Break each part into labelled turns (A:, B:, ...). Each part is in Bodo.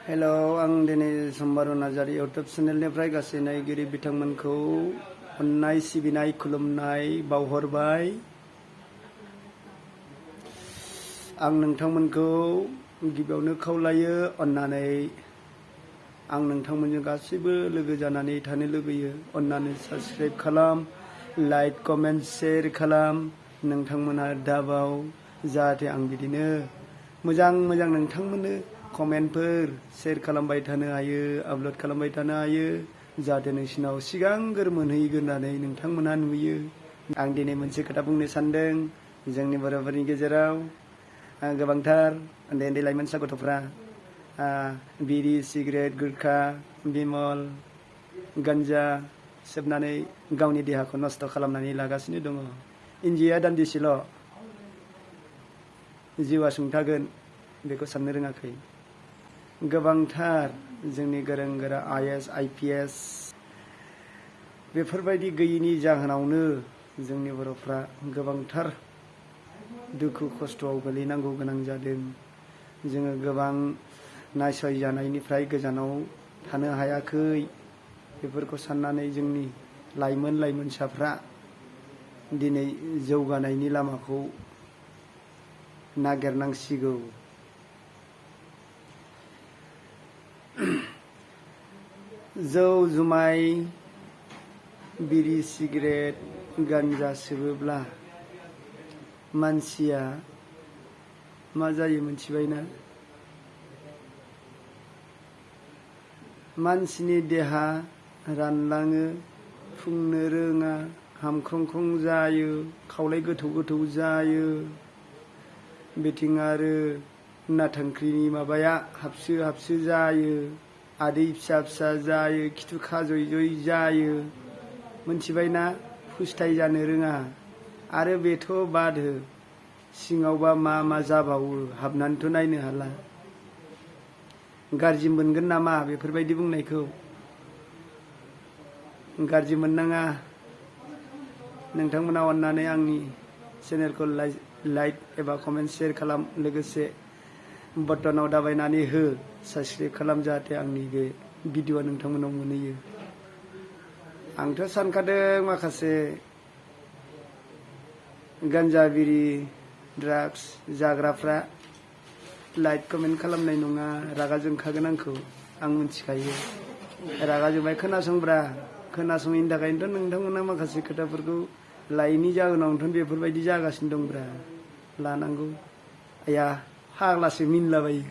A: हेल' आं दिनै सम्बारू नार्जारी इउटुब चेनेलनिफ्राय गासै नायगिरि बिथांमोनखौ अननाय सिबिनाय खुलुमनाय बावहरबाय। आं नोंथांमोनखौ गिबियावनो खावलायो अननानै आं नोंथांमोनजों गासैबो लोगो जानानै थानो लुबैयो। अननानै साबस्क्राइब खालाम, लाइक कमेन्ट शेयार खालाम नोंथांमोनहा दाबाव, जाहाथे आं बिदिनो मोजां नोंथांमोननो कमेन्टफोर शेयार खालामबाय थानो हायो, आपल'ड खालामबाय थानो हायो, जाहाथे नोंसिनाव सिगांग्रो मोनहैगोन होननानै नोंथांमोनहा नुयो। आं दिनै मोनसे खोथा बुंनो सानदों। जोंनि बर'फोरनि गेजेराव गोबांथार उन्दै लाइमोनसा गथ'फ्रा बिरि सिगारेट गुटखा बिमल गान्जा सोबनानै गावनि देहाखौ नस्थ' खालामनानै लागासिनो दङ। इन्दियाया दान्दिसेल' जिउआ सुंथागोन बेखौ साननो रोङाखै। गोबांथार जोंनि गोरों गोरा IAS IPS बेफोरबायदि गैयिनि जाहोनावनो जोंनि बर'फ्रा गोबांथार दुखु खस्थ'आव गोलैनांगौ गोनां जादों। जोङो गोबां नासयजानायनिफ्राय गोजानाव थानो हायाखै। बेफोरखौ साननानै जोंनि लाइमोनसाफ्रा दिनै जौगानायनि लामाखौ नागिरनांसिगौ। जौ जुमाय बिरि सिगारेट गान्जा सोबोब्ला मानसिया मा जायो मिथिबायना? मानसिनि देहा रानलाङो, फुंनो रोङा, हामख्रंख्रं जायो, खावलाय गोथौ जायो। बिथिं आरो नाथांख्रिनि माबाया हाबसो जायो, आदै फिसा जायो, खिथु खाजय जायो। मिथिबायना? फुस्थाय जानो रोङा। आरो बेथ' बादहो, सिङावबा मा जाबावो हाबनानैथ' नायनो हाला। गाज्रि मोनगोन नामा बेफोरबायदि बुंनायखौ? गाज्रि मोननाङा। नोंथांमोना अननानै आंनि चेनेलखौ लाइक एबा कमेन्ट शेयार खालाम, लोगोसे बटनाव दाबायनानै हो साबस्क्राइब खालाम, जाहाथे आंनि बे भिडिअ'आ नोंथांमोनाव मोनहैयो। आंथ' सानखादों माखासे गान्जा बिरि ड्राग्स जाग्राफ्रा लाइक कमेन्ट खालामनाय नङा, रागा जोंखागोन आंखौ, आं मिथिखायो। रागा जोंबाय खोनासङैनि थाखायनोथ' नोंथांमोना माखासे खोथाफोरखौ लायैनि जाहोनावनोथ' बेफोरबायदि जागासिनो दंब्रा। लानांगौ। आया फाग्लासो मिनिलाबायो।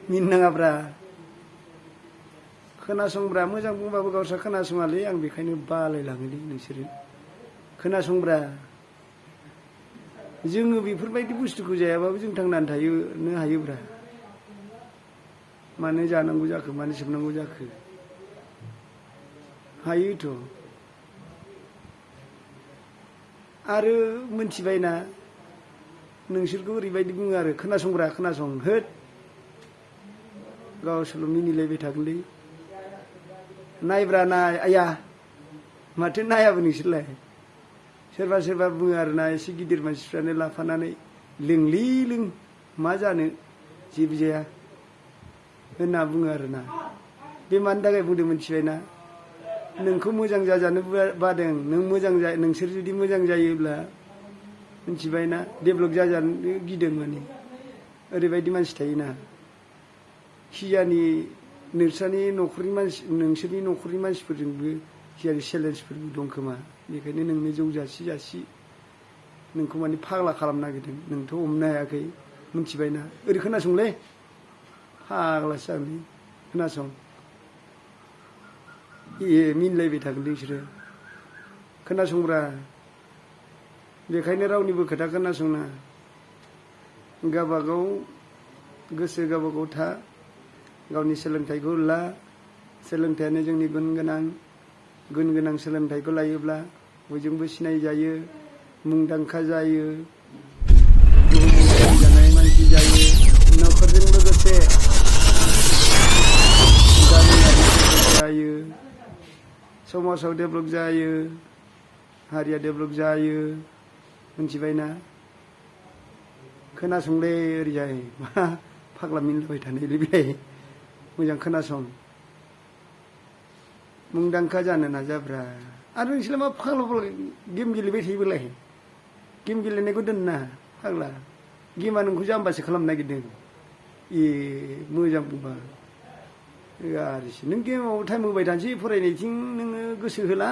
A: मिनिनाङाब्रा। खोनासंब्रा, मोजां बुंबाबो गावस्रा खोनासङालै, आं बेखायनो बालायलाङोलै नोंसोरो। खोनासंब्रा। जोङो बेफोरबायदि बुस्थुखौ जायाबाबो जों थांनानै थानो हायोब्रा। मानो जानांगौ जाखो, मानो सोबनांगौ जाखो? हायोथ'। आरो मिथिबायना, नोंसोरखौ ओरैबायदि बुङो आरो, खोनासं होद गावसोरल' मिनिलायबाय थागोनलै। नायब्रा नाय, आया माथो नायाबो नोंसोरलाय? सोरबा बुङो आरोना, एसे गिदिर मानसिफ्रानो लाफानानै लोंलै लों, मा जानो जेबो जाया होनना बुङो आरोना। बे मानि थाखाय बुंदों मिथिबायना? नोंखौ मोजां जाजानो बादों। नोंसोर जुदि मोजां जायोब्ला, मिथिबायना, डेभेलप जाजानो गिदों। माने ओरैबायदि मानसि थायोना, खिजानि नोंसोरनि न'खरनि मानसिफोरजोंबो खिजानि चेलेन्जफोरबो दं खोमा। बेखायनो नोंनो जौ जासि नोंखौ माने फाग्ला खालामनो नागिरदों। नोंथ' हमनो हायाखै, मिथिबायना? ओरै खोनासंलै, फाग्लासो जागोनलै। खोनासं। मिनिलायबाय थागोन नोंसोरो। खोनासंब्रा। बेखायनो रावनिबो खोथा खोनासंनाङा। गावबागाव गोसो गावबागाव था, गावनि सोलोंथाइखौ ला। सोलोंथाइयानो जोंनि गुन गोनां सोलोंथाइखौ लायोब्ला बयजोंबो सिनायजायो, मुंदांखा जायो, बुहुमाव सिनायजानाय मानसि जायो। न'खरजों लोगोसे गामियारि जायो, समाजाव डेभेलप जायो, हारिया डेभेलप जायो। मिथिबायना? खोनासंलै ओरैजाय मा फाग्ला मिनिलाबाय थानायलै बे मोजां खोनासं मुंदांखा जानो नाजाब्रा आरो नोंसोरलाय मा फाग्ला फाग्ला गेम गेलेबाय थायो बेलाय गेम गेलेनायखौ दोनना फाग्ला गेमा नोंखौ जाम्बासो खालामनो नागिरदों मोजां बुंबा गाज्रिसो नों गेमाव टाइम होबाय थानोसै फरायनायथिं नोङो गोसो होला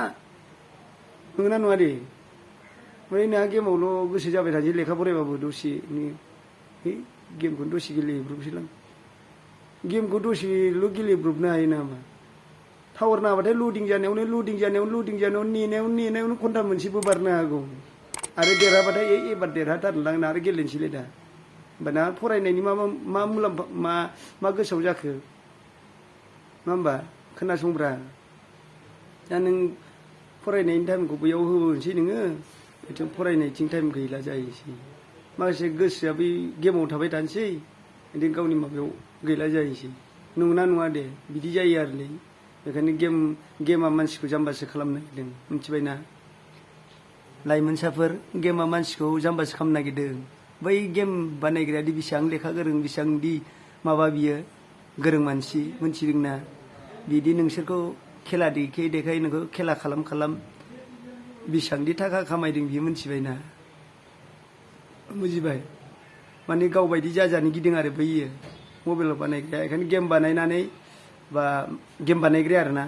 A: नंगौना नङा दे ओमफ्राय नोंहा गेमावल' गोसो जाबाय थानोसै लेखा फरायबाबो दसेनो गेमखौनो दसे गेलेब्रबसैलां गेमखौ दसेल' गेलेब्रबनो हायो नामा टावार नाङाबाथाय लडिं जानायावनो नेनायावनो घन्टा मोनसेबो बारनो हागौ आरो देरहाबाथाय एबार देरहाथारनोलां आरो गेलेनोसैलाय दा होमबाना फरायनायनि मा मुलाम्फा मा गोसोआव जाखो मा होमबा खोनासंब्रा दा नों फरायनायनि टाइमखौ बैयाव होनोसै नोङो बेथिं फरायनायथिं टाइम गैला जायोसै माखासे गोसोआ बै गेमाव थाबाय थानोसै बिदिनो गावनि माबायाव गैला जायोसै नंगौना नङा दे बिदि जायो आरोलै बेखायनो गेमा मानसिखौ जाम्बासो खालामनो नागिरदों मिथिबायना लाइमोनसाफोर गेमा मानसिखौ जाम्बासो खालामनो नागिरदों बै गेम बानायग्रायादि बेसेबां लेखा गोरों बेसेबांदि माबा बियो गोरों मानसि मिथिदोंना बिदि नोंसोरखौ खेला देखाय नोंखौ खेला खालाम बेसेबांदि थाखा खामायदों बियो मिथिबायना बुजिबाय माने गावबायदि जाजानो गिदों आरो बैयो मबाइलाव बानायग्राया बेखायनो गेम बानायनानै बा गेम बानायग्राया आरोना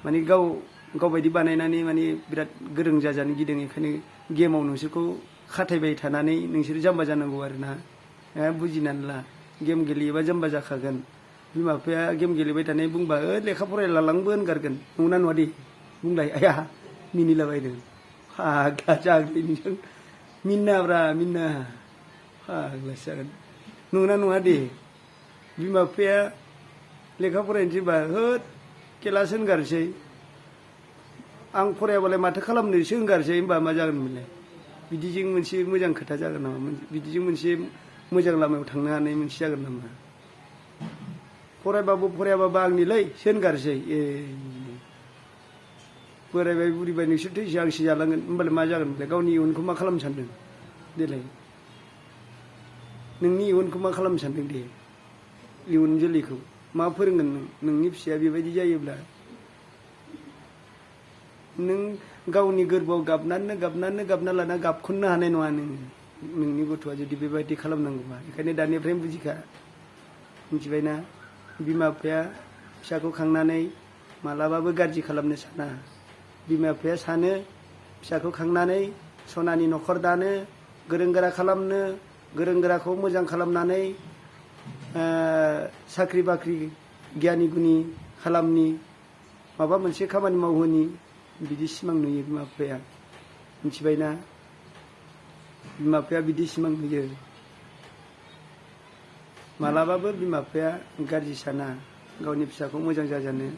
A: माने गावबायदि बानायनानै माने बिराद गोरों जाजानो गिदों बेखायनो गेमाव नोंसोरखौ खाथायबाय थानानै नोंसोर जाम्बा जानांगौ आरोना बुजिनानै ला गेम गेलेयोबा जाम्बा जाखागोन बिमा बिफाया गेम गेलेबाय थानाय बुंबा लेखा फरायलालांबो होनगारगोन नंगौना नङा दे बुंलाय आया मिनिलाबायदों फाग्ला जागोन नोंसोर मिन्नाब्रा मिन्ना फाग्लासो जागोन नंगौना नङा दे बिमा बिफाया लेखा फरायनोसैबा होद खेलासो होनगारसै आं फरायाबालाय माथो खालामनोसो होनगारसै होनबा मा जागोन मोनलाय बिदिजों मोनसे मोजां खोथा जागोन नामा बिदिजों मोनसे मोजां लामायाव थांनो हानाय मोनसे जागोन नामा फरायाबाबो आंनिलै होनगारसै बोरायबाय बुरिबाय नोंसोरथ' एसे आंसो जालांगोन होनबालाय मा जागोन मोनलाय गावनि इयुनखौ मा खालामनो सानदों देलाय नोंनि इयुनखौ मा खालामनो सानदों दे इयुन जोलैखौ मा फोरोंगोन नोंनि फिसाया बेबायदि जायोब्ला नों गावनि गोरबोआव गाबना लाना गाबखननो हानाय नङा नोंनि गथ'आ जुदि बेबायदि खालामनांगौबा बेखायनो दानिफ्रायनो बुजिखा मिथिबायना बिमा बिफाया फिसाखौ खांनानै मालाबाबो गाज्रि खालामनो साना बिमा बिफाया सानो फिसाखौ खांनानै सनानि न'खर दानो गोरों गोरा खालामनो गोरों गोराखौ मोजां खालामनानै साख्रि बाख्रि गियानि गुनि खालामनि माबा मोनसे खामानि मावहोनि बिदि सिमां नुयो बिमा बिफाया मिथिबायना बिमा बिफाया बिदि सिमां नुयो मालाबाबो बिमा बिफाया गाज्रि साना गावनि फिसाखौ मोजां जाजानो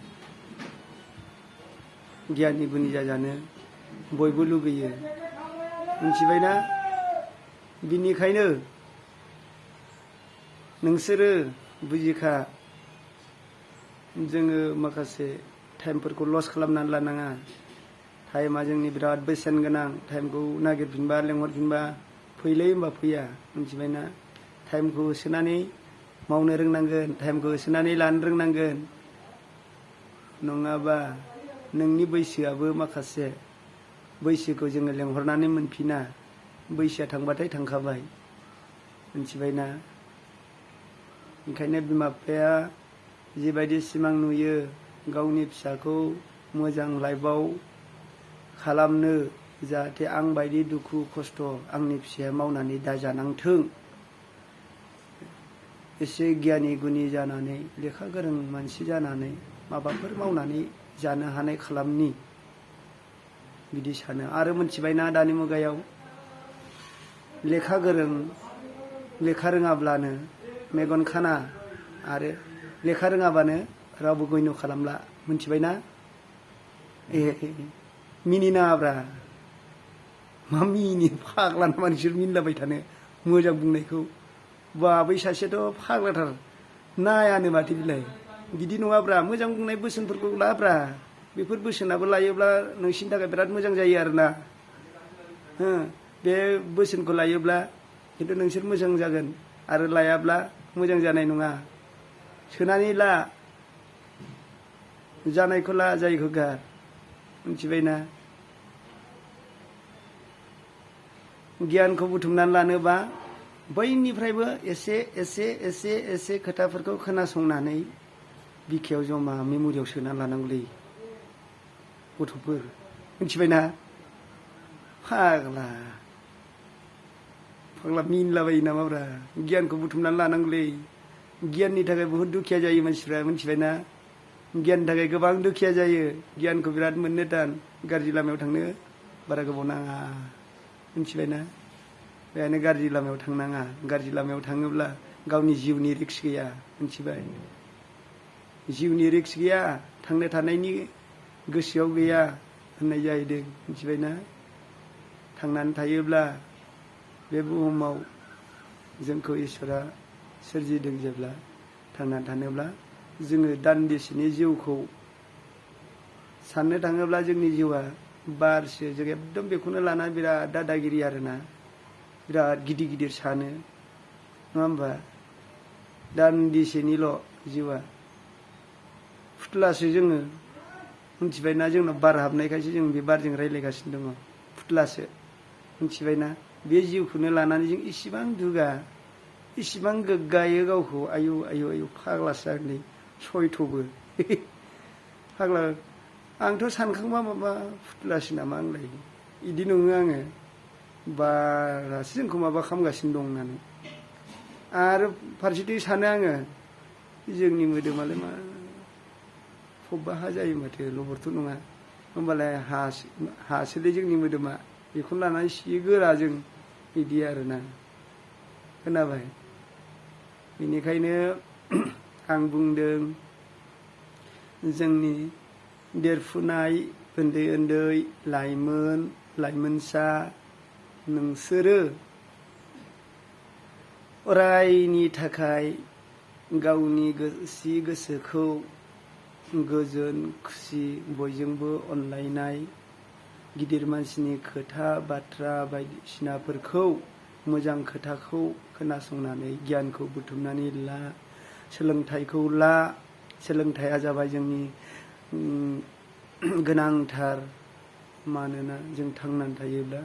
A: गियानि गुनि जाजानो बयबो लुगैयो मिथिबायना बिनिखायनो नोंसोरो बुजिखा जोङो माखासे टाइमफोरखौ लस खालामनानै लानाङा टाइमा जोंनि बिराद बेसेन गोनां टाइमखौ नागिरफिनबा लेंहरफिनबा फैलै होनबा फैया मिथिबायना टाइमखौ होसोनानै मावनो रोंनांगोन टाइमखौ होसोनानै लानो रोंनांगोन नङाबा नोंनि बैसोआबो माखासे बैसोखौ जोङो लेंहरनानै मोनफिना बैसोआ थांबाथाय थांखाबाय मिथिबायना ओंखायनो बिमा बिफाया जिबायदि सिमां नुयो गावनि फिसाखौ मोजां लाइफआव खालामनो जाहाथे आं बायदि दुखु खस्थ' आंनि फिसाया मावनानै दाजानांथों एसे गियानि गुनि जानानै लेखा गोरों मानसि जानानै माबाफोर मावनानै जानो हानाय खालामनि बिदि सानो आरो मिथिबायना दानि मुगायाव लेखा गोरों लेखा रोङाब्लानो मेगन खाना आरो लेखा रोङाबानो रावबो गयन' खालामला मिथिबायना मिनिनाङाब्रा मा मिनि फाग्ला नामा नोंसोर मिनिलाबाय थानो मोजां बुंनायखौ बा बै सासेयाथ' फाग्लाथार नायानो माथो बिलाय बिदि नङाब्रा मोजां बुंनाय बोसोनफोरखौ लाब्रा बेफोर बोसोनाबो लायोब्ला नोंसिनि थाखाय बिराद मोजां जायो आरोना बे बोसोनखौ लायोब्ला खिन्थु नोंसोर मोजां जागोन आरो लायाब्ला मोजां जानाय नङा सोनानै ला जानायखौ ला जायखौ गार मिथिबायना गियानखौ बुथुमनानै लानोबा बयनिफ्रायबो एसे एसे एसे एसे खोथाफोरखौ खोनासंनानै बिखायाव जमा मेम'रियाव सोना लानांगौलै गथ'फोर मिथिबायना फाग्ला मिनिलाबायो नामाब्रा गियानखौ बुथुमनानै लानांगौलै गियाननि थाखाय बहुद दुखिया जायो मानसिफ्रा मिथिबायना गियाननि थाखाय गोबां दुखिया जायो गियानखौ बिराद मोननो थान गाज्रि लामायाव थांनो बारा गोबाव नाङा मिथिबायना बेखायनो गाज्रि लामायाव थांनाङा गाज्रि लामायाव थाङोब्ला गावनि जिउनि रिक्स गैया मिथिबाय जिउनि रिक्स गैया थांना थानायनि गोसोआव गैया होननाय जाहैदों मिथिबायना थांनानै थायोब्ला बे बुहुमाव जोंखौ इसोरा सोरजिदों जेब्ला थांनानै थानोब्ला जोङो दान्दिसेनि जिउखौ साननो थाङोब्ला जोंनि जिउआ बारसो जों एकदम बेखौनो लाना बिराद दादागिरि आरोना बिराद गिदिर गिदिर सानो नङा होमबा दान्दिसेनिल' जिउआ फुथलासो जोङो मिथिबायना जोंनाव बार हाबनायखायसो जों बे बारजों रायज्लायगासिनो दङ फुथलासो मिथिबायना बे जिउखौनो लानानै जों इसिबां दुगा इसिबां गोग्गायो गावखौ आयु आयु आयु फाग्लासो जागोनलै सयथ'बो फाग्ला आंथ' सानखांबा माबा फुथलासो नामा आंलाय इदि नङो आङो बारासो जोंखौ माबा खालामगासिनो दं होननानै आरो फारसेथिं सानो आङो जोंनि मोदोमालाय मा फबबा हा जायो माथो लबरथ' नङा होमबालाय हासोलै जोंनि मोदोमा बेखौनो लानानै सियो गोरा जों बिदि आरोना खोनाबाय बेनिखायनो आं बुंदों जोंनि देरफुनाय उन्दै उन्दै लाइमोनसा नोंसोरो अरायनि थाखाय गावनि गोसोखौ गोजोन खुसि बयजोंबो अनलायनाय गिदिर मानसिनि खोथा बाथ्रा बायदिसिनाफोरखौ मोजां खोथाखौ खोनासंनानै गियानखौ बुथुमनानै ला सोलोंथाइखौ ला सोलोंथाइया जाबाय जोंनि गोनांथार मानोना जों थांनानै थायोब्ला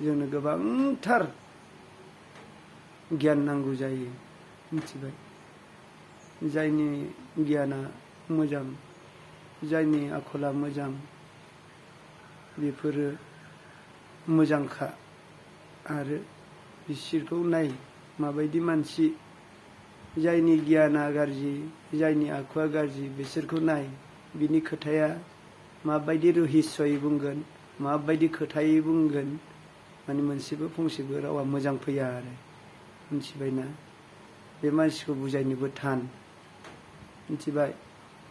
A: जोंनो गोबांथार गियान नांगौ जायो मिथिबाय जायनि गियाना मोजां जायनि आखला मोजां बेफोरो मोजांखा आरो बिसोरखौ नाय माबायदि मानसि जायनि गियाना गाज्रि जायनि आखुआ गाज्रि बिसोरखौ नाय बिनि खोथाया माबायदि रहिस्ययै बुंगोन माबायदि खोथायै बुंगोन माने मोनसेबो फंसेबो रावा मोजां फैया आरो मिथिबायना बे मानसिखौ बुजायनोबो थान मिथिबाय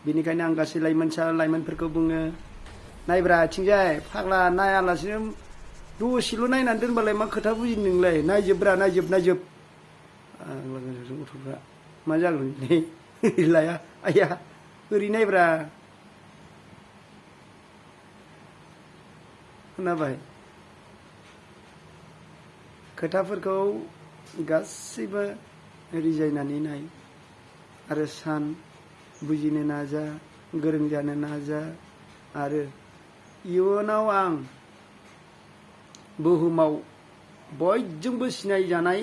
A: बेनिखायनो आं गासै लाइमोनफोरखौ बुङो नायब्रा आथिंजाय फाग्ला नायालासिनो दसेल' नायनानै दोनबालाय मा खोथा बुजिनो नोंलाय नायजोबब्रा नायजोब गथ'फ्रा मा जागोन लाया आया ओरै नायब्रा खोनाबाय खोथाफोरखौ गासैबो रिजायनानै नाय आरो सान बुजिनो नाजा गोरों जानो नाजा आरो इयुनाव आं बुहुमाव बयजोंबो सिनायजानाय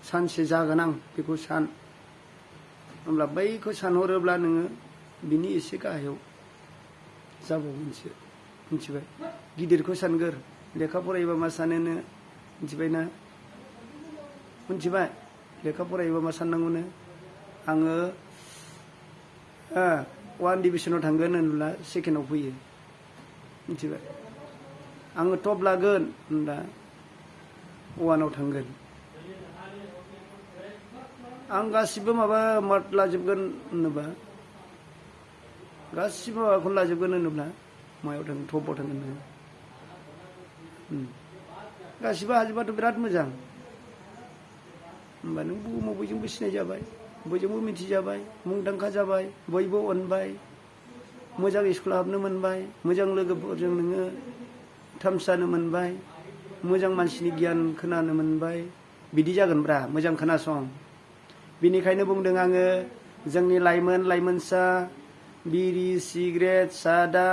A: सानसे जागोन आं बेखौ सान होमब्ला बैखौ सानहरोब्ला नोङो बिनि एसे गाहायाव जाबावगोनसो मिथिबाय गिदिरखौ सानगोर लेखा फरायोबा मा सानोनो मिथिबायना मिथिबाय लेखा फरायोबा मा साननांगौनो आङो 1 डिभिजनाव थांगोन होनब्ला सेकेन्डआव फैयो मिथिबाय आङो टप लागोन होनब्ला 1आव थांगोन आं गासिबो माबा मार्क लाजोबगोन होनोबा गासिबो माबाखौनो लाजोबगोन होनोब्ला मायाव थांगोन टपआव थांगोन नोङो गासिबो हाजोबाथ' बिराद मोजां होमबा नों बुहुमाव बयजोंबो सिनायजाबाय बयजोंबो मिथिजाबाय मुंदांखा जाबाय बयबो अनबाय मोजां स्कुलाव हाबनो मोनबाय मोजां लोगोफोरजों नोङो टार्म्स जानो मोनबाय मोजां मानसिनि गियान खोनानो मोनबाय बिदि जागोनब्रा मोजां खोनासं बिनिखायनो बुंदों आङो जोंनि लाइमोनसा बिरि सिगारेट सादा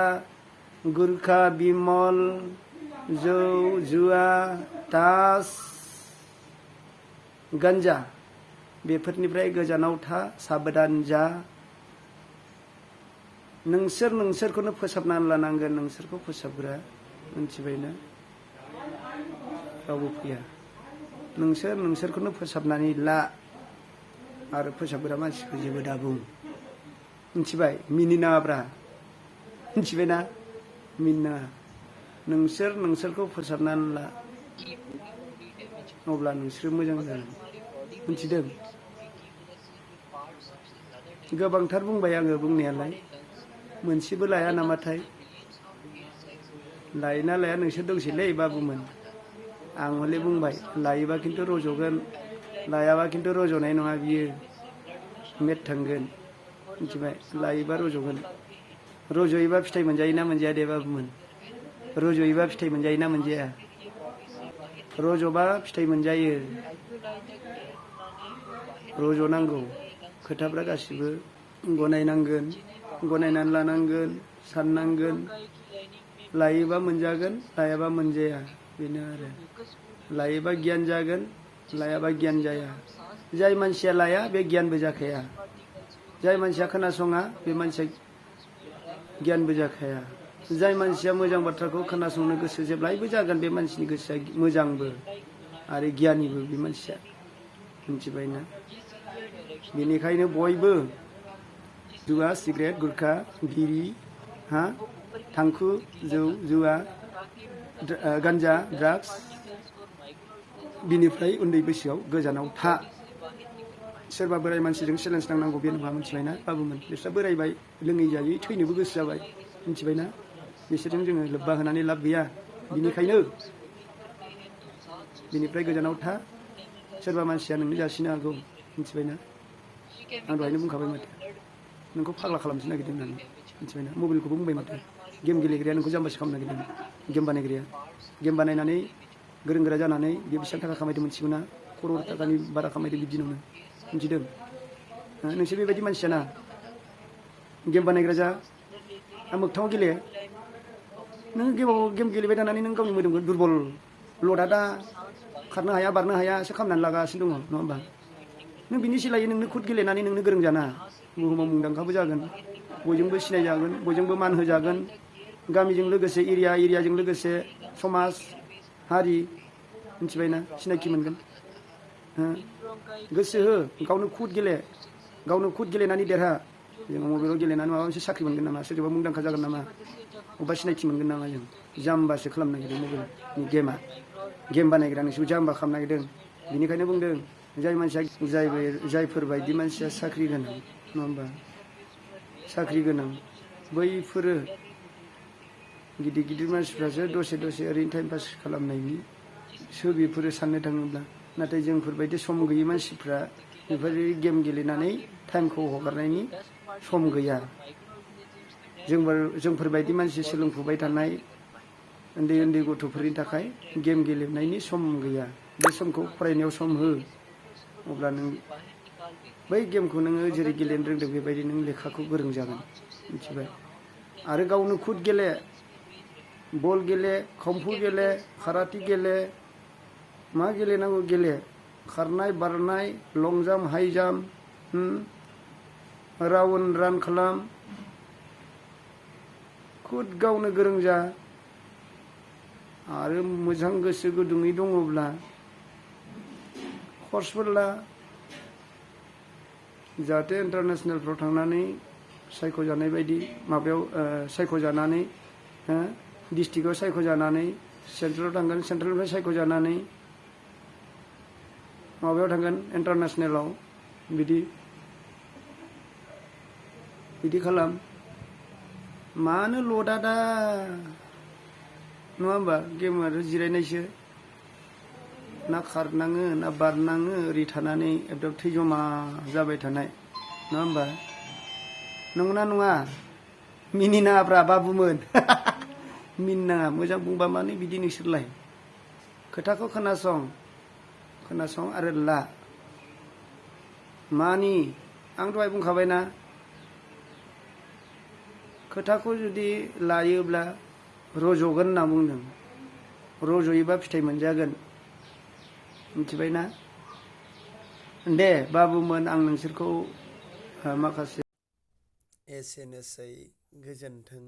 A: गुरखा बिमल जौ जुवा तास गान्जा बेफोरनिफ्राय गोजानाव था साबधान जा नोंसोरखौनो फोसाबनानै लानांगोन नोंसोरखौ फोसाबग्रा मिथिबायना रावबो फैया नोंसोरखौनो फोसाबनानै ला आरो फोसाबग्रा मानसिखौ जेबो दाबुं मिथिबाय मिनिनाङाब्रा मिथिबायना मिनिनाङा नोंसोरखौ फोसाबनानै ला अब्ला नोंसोर मोजां जागोन मिथिदों गोबांथार बुंबाय आङो बुंनायालाय मोनसेबो लाया नामाथाय लायोना लाया नोंसोर दंसैलै बाबुमोन आं हले बुंबाय लायोबा खिन्थु रज'गोन लायाबा खिन्थु रज'नाय नङा बियो मेट थांगोन मिथिबाय लायोबा रज'गोन रज'योबा फिथाइ मोनजायोना मोनजाया दे बाबुमोन रज'योबा फिथाइ मोनजायोना मोनजाया रज'बा फिथाइ मोनजायो रज'नांगौ खोथाफ्रा गासिबो गनायनांगोन गनायनानै लानांगोन साननांगोन लायोबा मोनजागोन लायाबा मोनजाया बेनो आरो लायोबा गियान जागोन लायाबा गियान जाया जाय मानसिया लाया बे गियानबो जाखाया जाय मानसिया खोनासङा बे मानसिया गियानबो जाखाया जाय मानसिया मोजां बाथ्राखौ खोनासंनो गोसो जेब्लायबो जागोन बे मानसिनि गोसोआ मोजांबो आरो गियानिबो बे मानसिया मिथिबायना बेनिखायनो बयबो जुवा सिगारेट गुरखा बिरि थांखु जौ जुवा गान्जा ड्राग्स बिनिफ्राय उन्दै बैसोआव गोजानाव था सोरबा बोराय मानसिजों चेलेन्ज नांनांगौ बे नङा मिथिबायना बाबुमोन बिस्रा बोरायबाय लोङै जायै थैनोबो गोसो जाबाय मिथिबायना बिसोरजों जोङो लोब्बा होनानै लाब गैया बिनिखायनो बिनिफ्राय गोजानाव था सोरबा मानसिया नोंनो जासिनो हागौ मिथिबायना आं दहायनो बुंखाबाय माथो नोंखौ फाग्ला खालामनो नागिरदों होननानै मिथिबायना मबाइलखौबो बुंबाय माथो गेम गेलेग्राया नोंखौ जाम्बासो खालामनो नागिरदों गेम बानायग्राया गेम बानायनानै गोरों गोरा जानानै बे बेसेबां थाखा खामायदों मिथिगौ ना खर'र थाखानि बारा खामायदों बिदिनावनो मिथिदों नोंसोर बेबायदि मानसियाना गेम बानायग्रा जा आं मोगथाङाव गेले नों गेम गेलेबाय थानानै नों गावनि मोदोमखौ दुरबल लदा दा खारनो हाया बारनो हायासो खालामनानै लागासिनो दङ नङा होमबा नों बिनि सोलायै नोंनो खुद गेलेनानै नोंनो गोरों जाना बुहुमाव मुंदांखाबो जागोन बयजोंबो सिनायजागोन बयजोंबो मान होजागोन गामिजों लोगोसे एरियाजों लोगोसे समाज हारि मिथिबायना सिनायथि मोनगोन गोसो हो गावनो खुद गेलेनानै देरहा जों मबाइलाव गेलेनानै माबा मोनसे साख्रि मोनगोन नामा सोरबा मुंदांखा जागोन नामा अबेबा सिनायथि मोनगोन नामा जों जाम्बासो खालामनो नागिरदों मबाइलनि गेम बानायग्रा नोंसोरखौ जाम्बा खालामनो नागिरदों बेनिखायनो बुंदों जाय मानसिया जायफोरबायदि मानसिया साख्रि गोनां नङा होमबा साख्रि गोनां बैफोरो गिदिर गिदिर मानसिफ्रासो दसे ओरैनो टाइम पास खालामनायनि बेफोरो साननो थाङोब्ला नाथाय जोंफोरबायदि सम गैयै मानसिफ्रा बेफोरबायदि गेम गेलेनानै टाइमखौ हगारनायनि सम गैया जोंफोरबायदि मानसि सोलोंफुबाय थानाय उन्दै गथ'फोरनि थाखाय गेम गेलेनायनि सम गैया बे समखौ फरायनायाव सम हो अब्ला नों बै गेमखौ नोङो जेरै गेलेनो रोंदों बेबायदि नों लेखाखौ गोरों जागोन मिथिबाय आरो गावनो खुद गेले बल गेले खम्फु गेले काराटे गेले मा गेलेनांगौ गेले खारनाय बारनाय लं जाम्प हाइ जाम्प रान खालाम खुद गावनो गोरों जा आरो मोजां गोसो गुदुङै दङब्ला कर्सफोर ला जाहाथे इन्टारनेसनेलफ्राव थांनानै सायख'जानाय बायदि माबायाव सायख'जानानै डिस्ट्रिक्टआव सायख'जानानै सेन्ट्रेलाव थांगोन सेन्ट्रेलनिफ्राय सायख'जानानै माबायाव थांगोन इन्टारनेसनेलाव बिदि खालाम मानो लदा दा नङा होमबा गेमाथ' जिरायनायसो ना खारनाङो ना बारनाङो ओरै थानानै एकदम थै जमा जाबाय थानाय नङा होमबा नंगौना नङा मिनिनाङाब्रा बाबुमोन मिनिनाङा मोजां बुंबा मानो बिदि नोंसोरलाय खोथाखौ खोनासं आरो ला मानि आं दहाय बुंखाबायना खोथाखौ जुदि लायोब्ला रज'गोन होनना बुंदों। रज'योबा फिथाइ मोनजागोन, मिथिबायना? दे बाबुमोन, आं नोंसोरखौ माखासे एसेनोसै, गोजोन्थों।